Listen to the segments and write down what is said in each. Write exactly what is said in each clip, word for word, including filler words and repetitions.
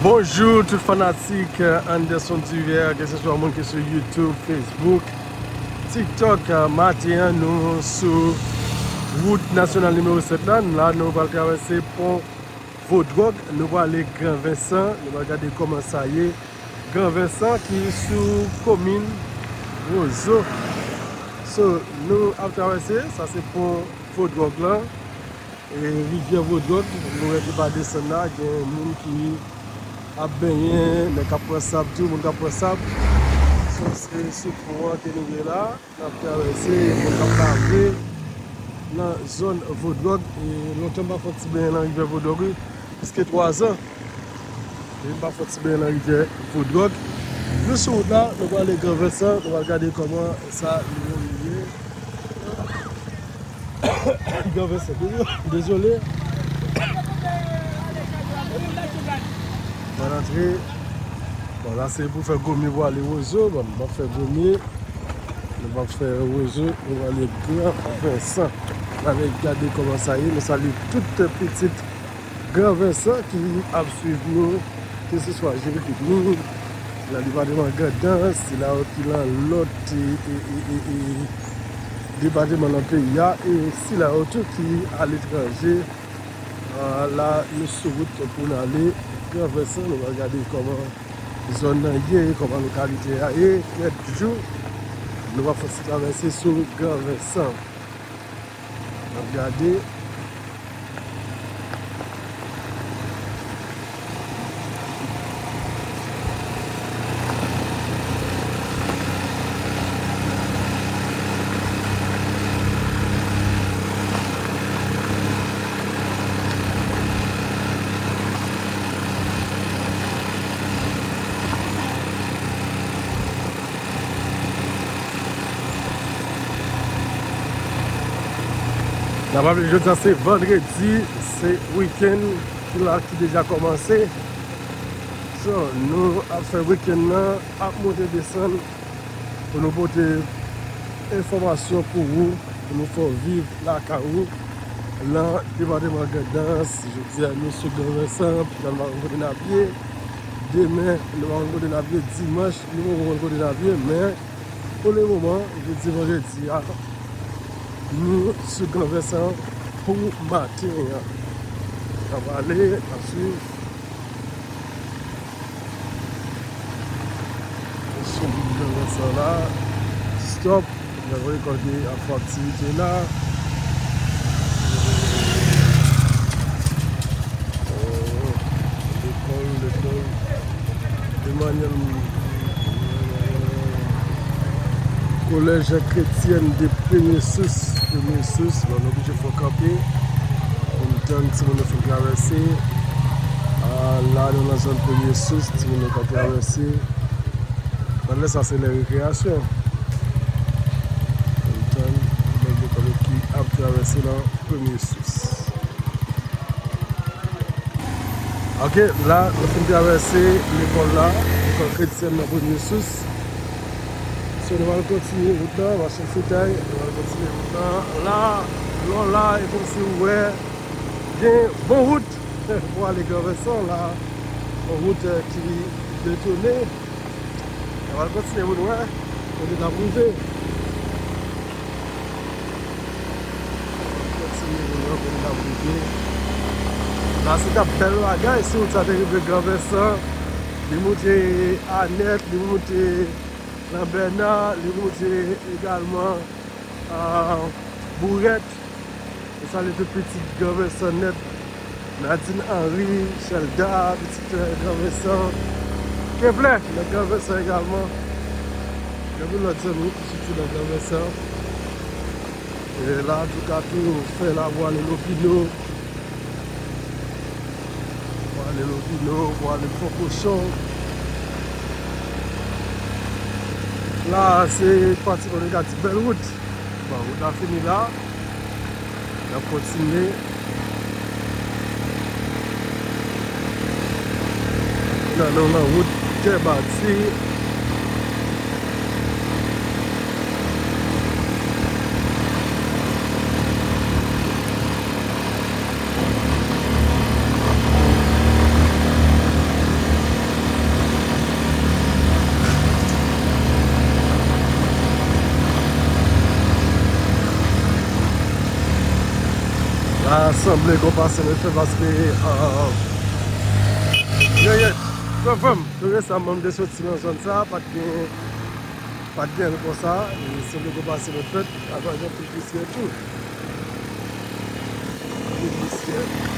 Bonjou tout fanatik, euh, Anderson Duvert, keseswa moun ki sou YouTube, Facebook, TikTok. Euh, maten an, nou sou wout nasyonal nimewo sèt la. La, nou pral travèse pon Vodwòg, nou prale Gran Vensan, nou pral gade kòman sa ye. Gran Vensan ki sou komin Wozo. So, nou ap travèse, sa se pon Vodwòg lan. E rivyè Vodwòg, nou wè ki pa desann la, gen moun ki ap benyen, nèg k ap pran sab tou, moun k ap pran sab. So, se sou pon an ke nou ye la. N ap travèse, moun k ap lave nan zòn Vodwòg. E lontan m pa fè yon ti benyen nan rivyè Vodwòg, wi. Pliske twa zan. E m pa fè yon ti benyen nan rivyè Vodwòg. Nou sou wout la, nou prale Gran Vensan, nou pral gade kòman sa nou ye. Gran Vensan, dezole. Bon, antre. Bon, la se pou fè gwo mye pou ale Wozo. Bon, m ap fè gwo mye. Nou p ap fè rezo, nou prale Gran Vensan. N ale gade kòman sa ye. Nou salye tout pitit Gran Vensan ki ap swiv nou, keseswa jeyopinik, nan depatman Grandans, sila yo ki nan lòt, e, e, e, e, e, depatman nan peyi a, e sila yo tou ki aletranje. Ah, la, nou sou wout pou n ale Gran Vensan, nou va gade kòman zòn nan ye, kòman lokalite a ye. Lòt jou, nou va fè yon ti travèse sou Gran Vensan. N ap gade. N ap raple, jodi a se vandredi, se wikenn ki la, ki deja kòmanse. So, nou ap fè wikenn nan, ap monte desann pou nou pote enfòmasyon pou ou, pou nou fè w viv lakay ou nan depatman Grandans. Jodi a, nou sou Gran Vensan, finalman nou kote n ap ye. Demen, nou pa konn kote n ap ye. Dimanch, nou poko konn kote n ap ye, men pou le moman, jodi vandredi a, nou sou Gran Vensan pou maten an. N ap ale, n ap swiv. Sou wout Gran Vensan la, stop. N ap rekòde ak aktivite la. Oh, lekòl, lekòl Emmanuel, Collège Chrétien de Première Source, Première Source. Bon, nou oblije fè kanpe pou n tann timoun yo fin travèse. Ah, la, nou nan zòn Première Source, timoun yo ka travèse. Pandan sa, se lè rekreyasyon. Pou n tann nèg lekòl yo ki ap travèse nan Première Source. Ok, la, nou fin travèse lekòl la, lekòl kretyèn nan Première Source. So, nou pral kontinye wout la, machin foutay, nou pral kontinye wout la. La, lè w la, e kòmsi w wè, gen bon wout pou ale Gran Vensan la, yon wout, eh, ki betone. N ap al kontinye pou n wè kote n ap rive. Kontinye pou n wè kote n ap rive. La, se t ap bèl bagay si wout sa te rive Gran Vensan. Li moute Anèt, li moute Lanbèna, li moute egalman, ah, Bourèt. Nou salye tout pitit Gran Vensan nèt. Nadine Henry, Chelda, pitit, eh, Gran Vensan. Kevlè, nan Gran Vensan egalman. Gen anpil lòt zanmi ki soti nan Gran Vensan. E la, antouka, tou fè la pou ale Lopino. Pou ale Lopino, pou ale Fon Kochon. La, se pati kote gade ti bèl wout. Bon, wout la fini la. N ap kontinye. Nan, nan, nan wout tè bati. Sanble gon pase nou fè paske, euh, yeah, yeah. Frè m, frè m, tou resaman m te soti nan zòn sa, pa t gen, pa t gen konsa, e sanble gon pase nou fèt, avan jan tou pousyè tou. Tou pousyè.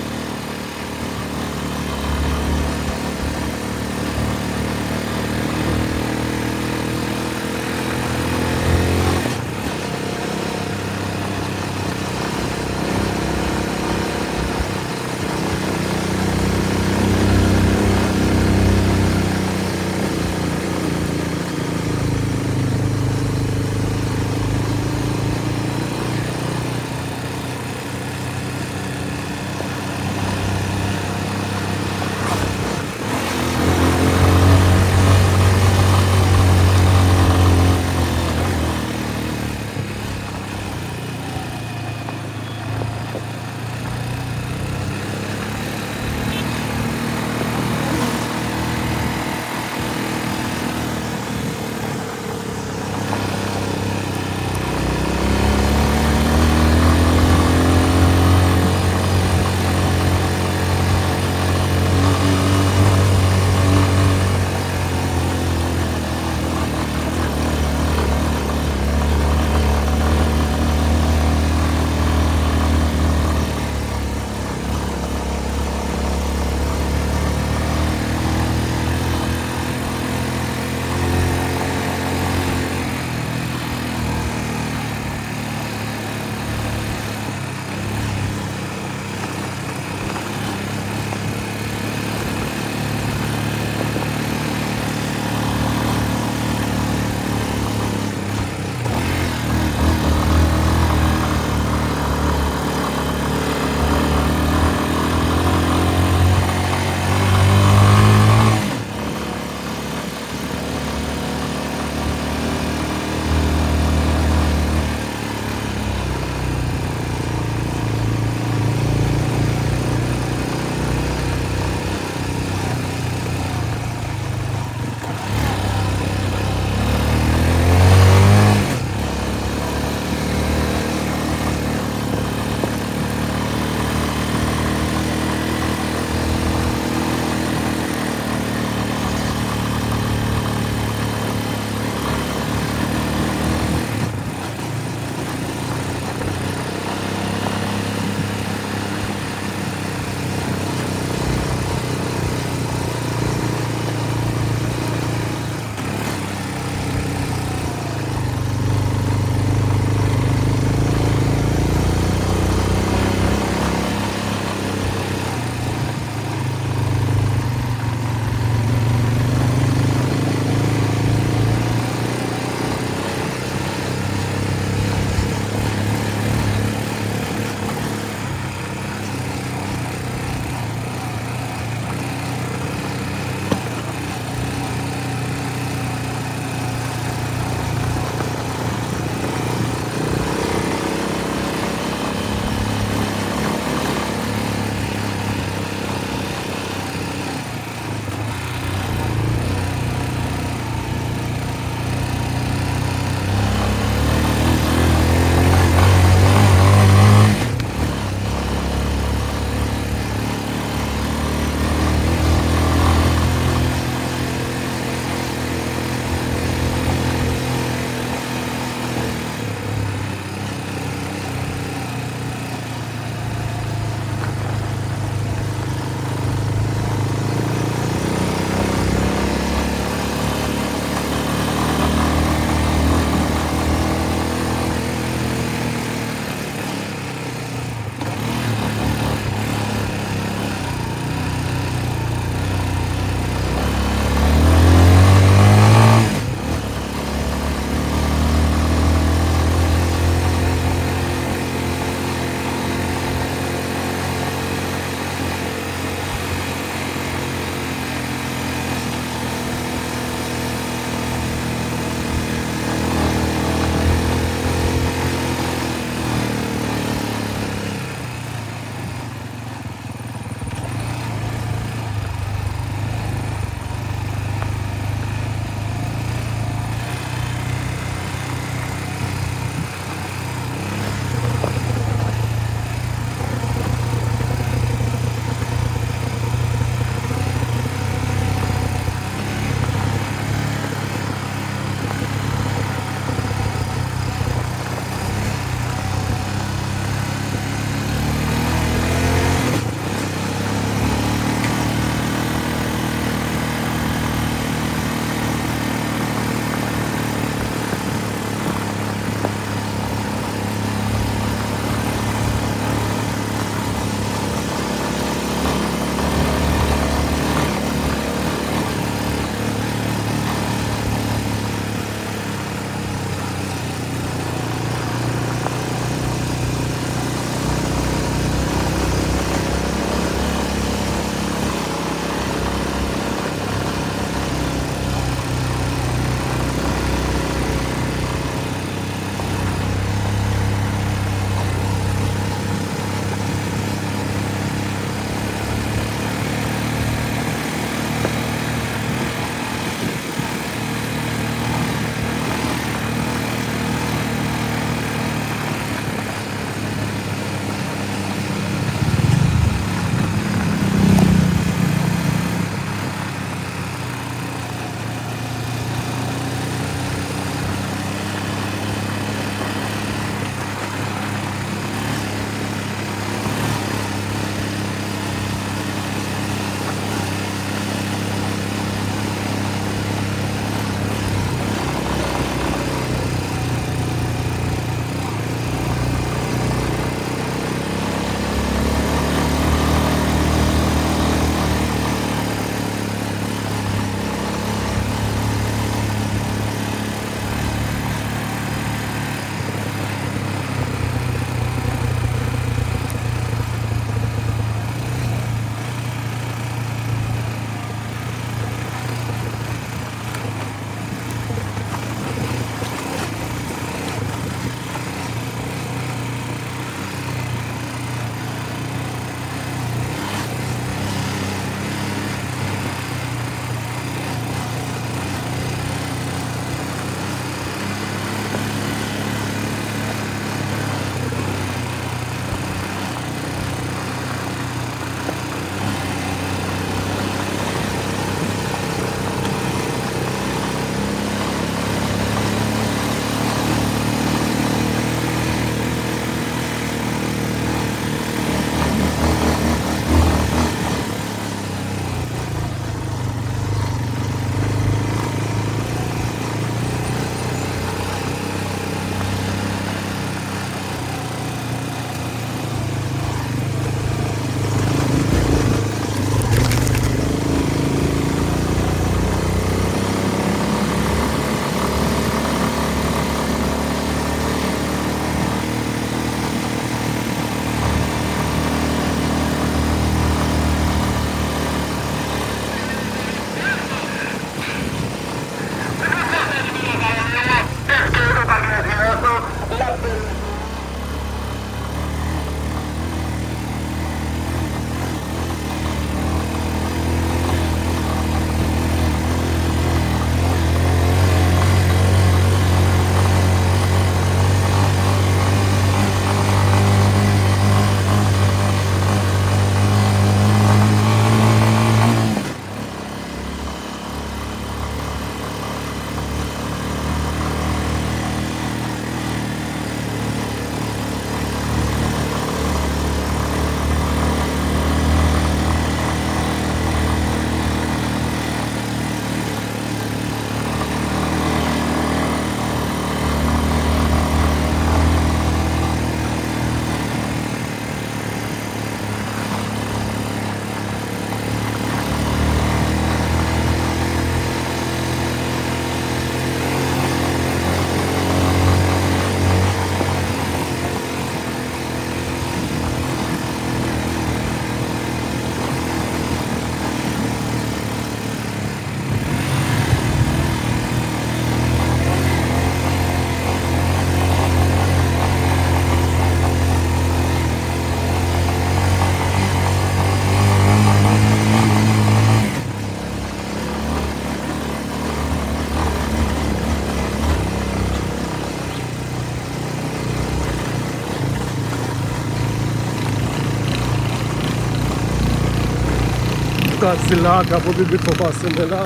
Zil la, drapo piblik fò pase men la.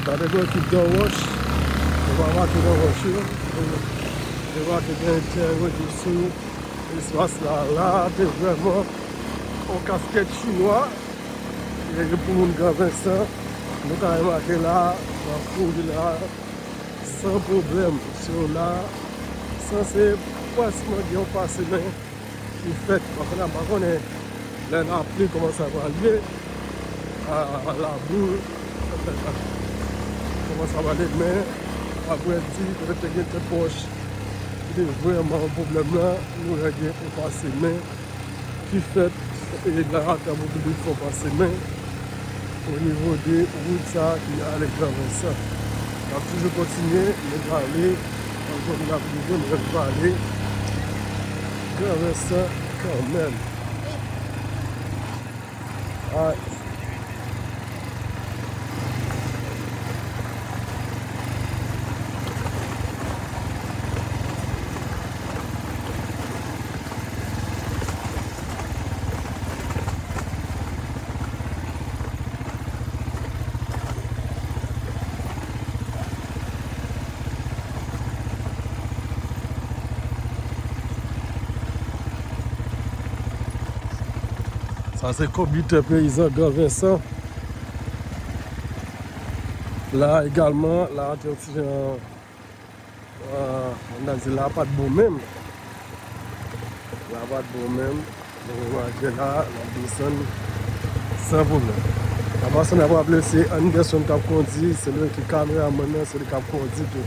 Gade gwo ekip nan wòch. Yo pa make nan wòch yo. Yo make gen tè yo di sou espas la. La, te vrèman yon kaskèt chinwa. E pou moun Gran Vensan, nou ka remake la, n ap kouri la san pwoblèm. Sou la, sanse pratiquement gen yon pase men ki fèt. Paske la, m pa konnen lè lapli kòman sa pral ye. A, labou kòman sa pral ye, men apre di, petèt te gen tèt wòch ki te vrèman yon pwoblèm la, nou wè gen yon pase men ki fèt, e la, drapo piblik fò pase men o nivo de wout sa ki ale Gran Vensan. N ap toujou kontinye, men prale, ankò n ap rive, men prale Gran Vensan kanmenm. Ay. Sa se kòbitè peyizan Gran Vensan. La egalman, la te yon ti jan, ah, ann di la pa t bon menm. La pa t bon menm. Nou remake la, n ap desann san pwoblèm. An pasan, n ap raple se Anderson k ap kondi, se li ki kameramann nan, se li k ap kondi tou.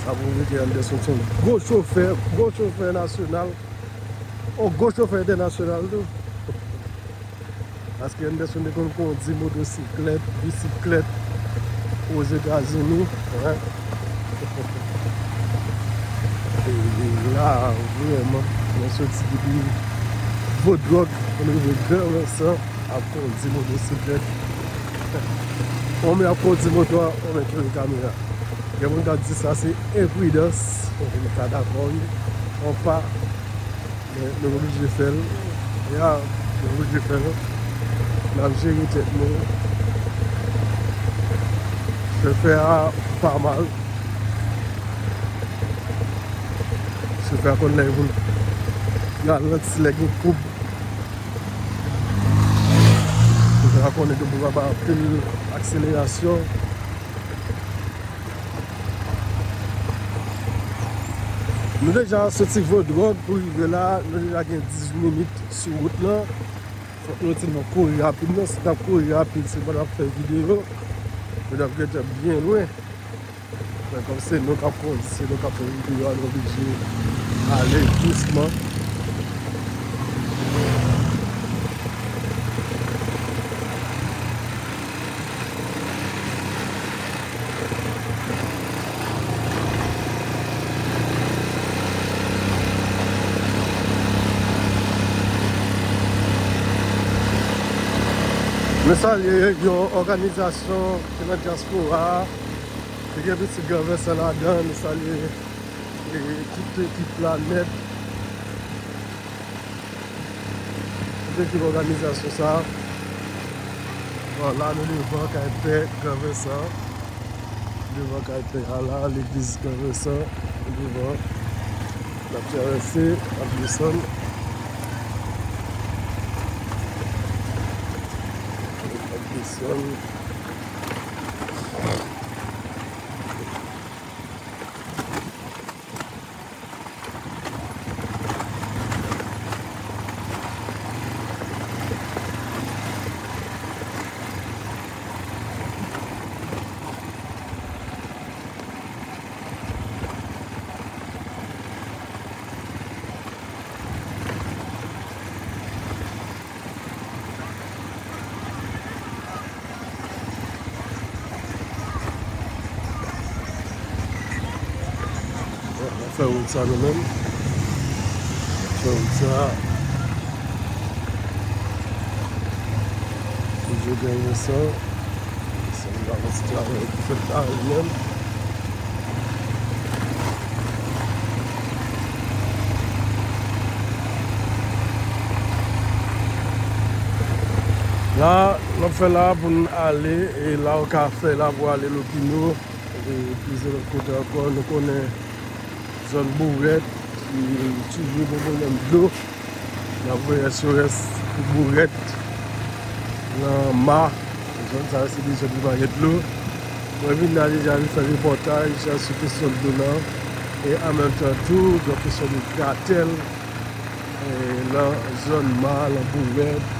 Sa pwouve ke Anderson se yon gwo chofè, gwo chofè nasyonal, yon gwo chofè entènasyonal tou. Paske Anderson te konn kondi motosiklèt, bisiklèt Ozetazini, wi. E la, vrèman, mwen soti depi Vodròg, mwen rive Gran Vensan, ap kondi motosiklèt. Yon men ap kondi moto a, yon men kenbe kamera. Gen moun k ap di sa se enpridans, m ka dakò wi. Yon pa, men nou oblije fè l. Ya, nou oblije fè l. N ap jere tèt nou. Chofè a pa mal. Chofè a konn lè pou l ralanti lè gen koub. Chofè a konnen tou pou l pa bay anpil akselerasyon. Nou deja soti Vodròg pou rive la, nou deja gen dizuit minit sou wout lan. Fòk nou tèlman kouri rapid, non, si n t ap kouri rapid, se pa n ap fè videyo, nou t ap gentan byen lwen. Men kòm se nou k ap kondi, se nou k ap fè videyo a, nou oblije ale dousman. Nou salye yon òganizasyon ki nan dyaspora a, ki gen pitit Gran Vensan ladan, nou salye, e, tout ekip la nèt. Tout ekip òganizasyon sa a. Bon, la nou devan kay pè Gran Vensan. Devan kay pè a la, legliz Gran Vensan, devan. N ap travèse, n ap desann. N ap desann. Bon, n ap fè wout sa nou menm. N ap fè wout sa. Toujou gen yon san. San nou pa konn travay ki fèt la li menm. La, n ap fè la pou n ale, e la w ka fè la pou ale Lopino, e plizyè lòt kote ankò. Nou konnen zòn Bourèt, ki toujou gen pwoblèm dlo. N ap voye S O S pou Bourèt, nan Ma. Zòn sa yo, se de zòn ki pa gen dlo. Mwen vin la deja, vin fè repòtaj sou kesyon dlo lan. E an menm tan tou, gen kesyon de gratèl, e, nan zòn Ma, nan Bourèt,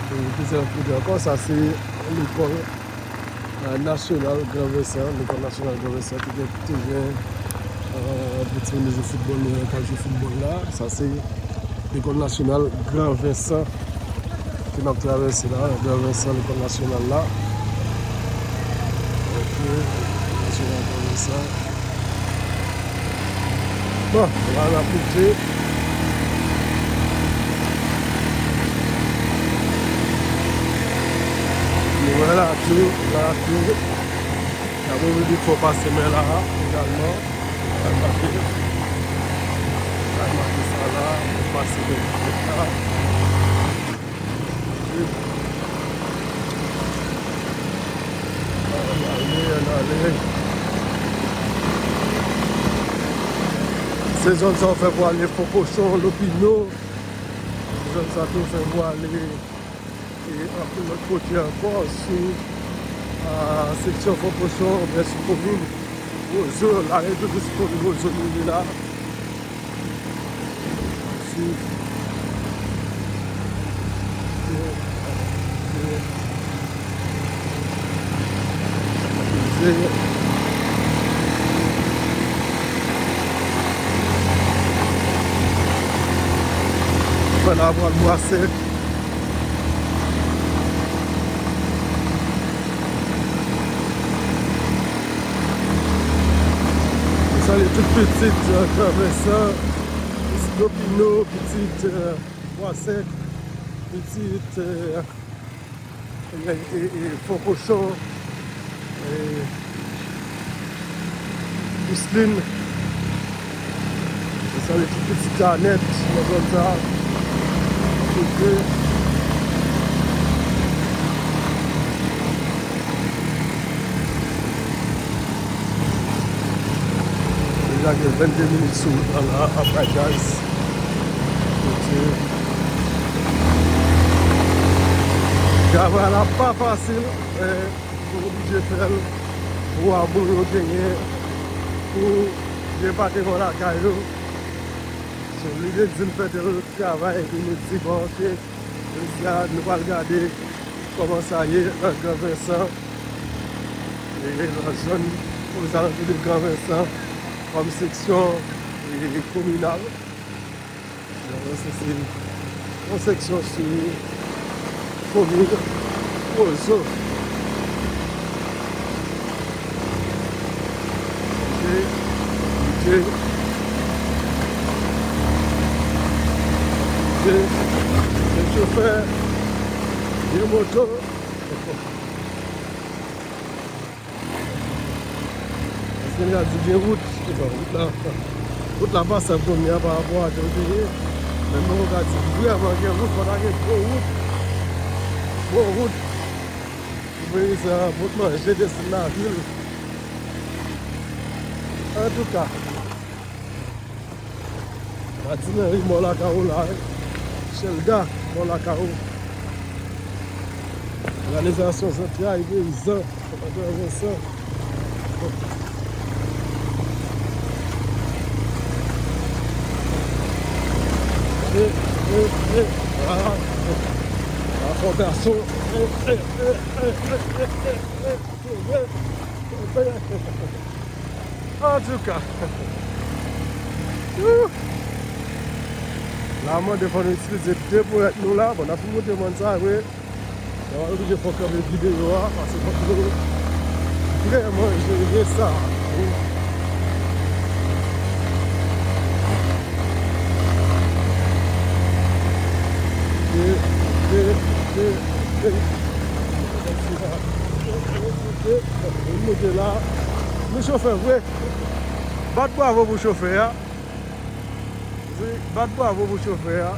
e plizyè lòt kote ankò. Sa se lekòl, e, nasyonal Gran Vensan, lekòl nasyonal Gran Vensan ki gen, te gen, e, anpil timoun yo jwe foutbòl, yo ka jwe foutbòl la. Sa se lekòl nasyonal Gran Vensan ke n ap travèse la, Gran Vensan, lekòl nasyonal la. Ok, lekòl nasyonal Gran Vensan. Bon, la n ap moute. Nou wè la tou, la tou. N ap oblije fè pase men la egalman. Gad make. Gad make sa la, nou pase men la. Ann ale, ann ale. Se zòn sa w fè pou ale Fon Kochon, Lopino. Se zòn sa tou fè pou ale, e anpil lòt kote ankò sou, a, seksyon Fon Kochon, oubyen sou komin Wozo, lari toujou sou komin Wozo nou ye la. Sou, e, e, e, fè la pral bwase. Mwen salye tout pitit, e, Gran Vensan, pitit Lopino, pitit, e, Bwasèk, pitit, e, e, e, e, Fon Kochon, e, Islin. Mwen salye tout pitit Anèt nan zòn sa. Ok. Deja gen vennde minit sou wout lan la, ap bay gaz. Ok. Travay la pa fasil, men ou oblije fè l pou amour yo genyen, pou gen patrimwàn lakay yo. So, lide di n fè tèl travay, epi nou di, bon, ok, jodi a, nou pral gade kòman sa ye nan Gran Vensan, e nan zòn ozalantou de Gran Vensan, kòm seksyon, e, kominal. Bon, se, se yon seksyon sou komin Wozo. Ok, ok. Ok. Se chofè de moto. Paske l ka di gen wout, bon, wout la, wout la pa senp kounye a pa rapò a jan l te ye. Men nou ka di vrèman gen wout, fò ta gen bon wout. Bon wout. Pou peyi sa, pot manje desann lavil. Antouka. Matinari, bò lakay ou la, wi. Chèlda, bò lakay ou. Òganizasyon Zantray Peyizan, Gran Vensan. E, e, e, a. A fò gason. E, e, e. Antouka. Wouh! La, mande fò nou itilize de ponyèt nou la. Bon, n ap monte mòn sa, wi. N ap oblije fò kanpe videyo a, paske fòk nou vrèman jere sa. Ok, ok, ok, ok. Monte la. Nou chofè vre. Bat bravo pou chofè a. Wi, bat bravo pou chofè a.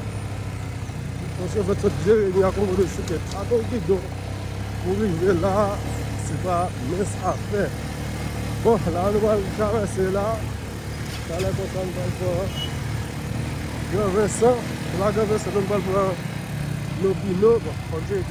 Yon chofè sot Jeremi akomode sou kèk ato gidon pou rive la, se pa mens afè. Bon, la nou pral travèse la. Talè konsa nou pral pran Gran Vensan. La Gran Vensan nou pral pran Nobino. Bon, fòk Jeremi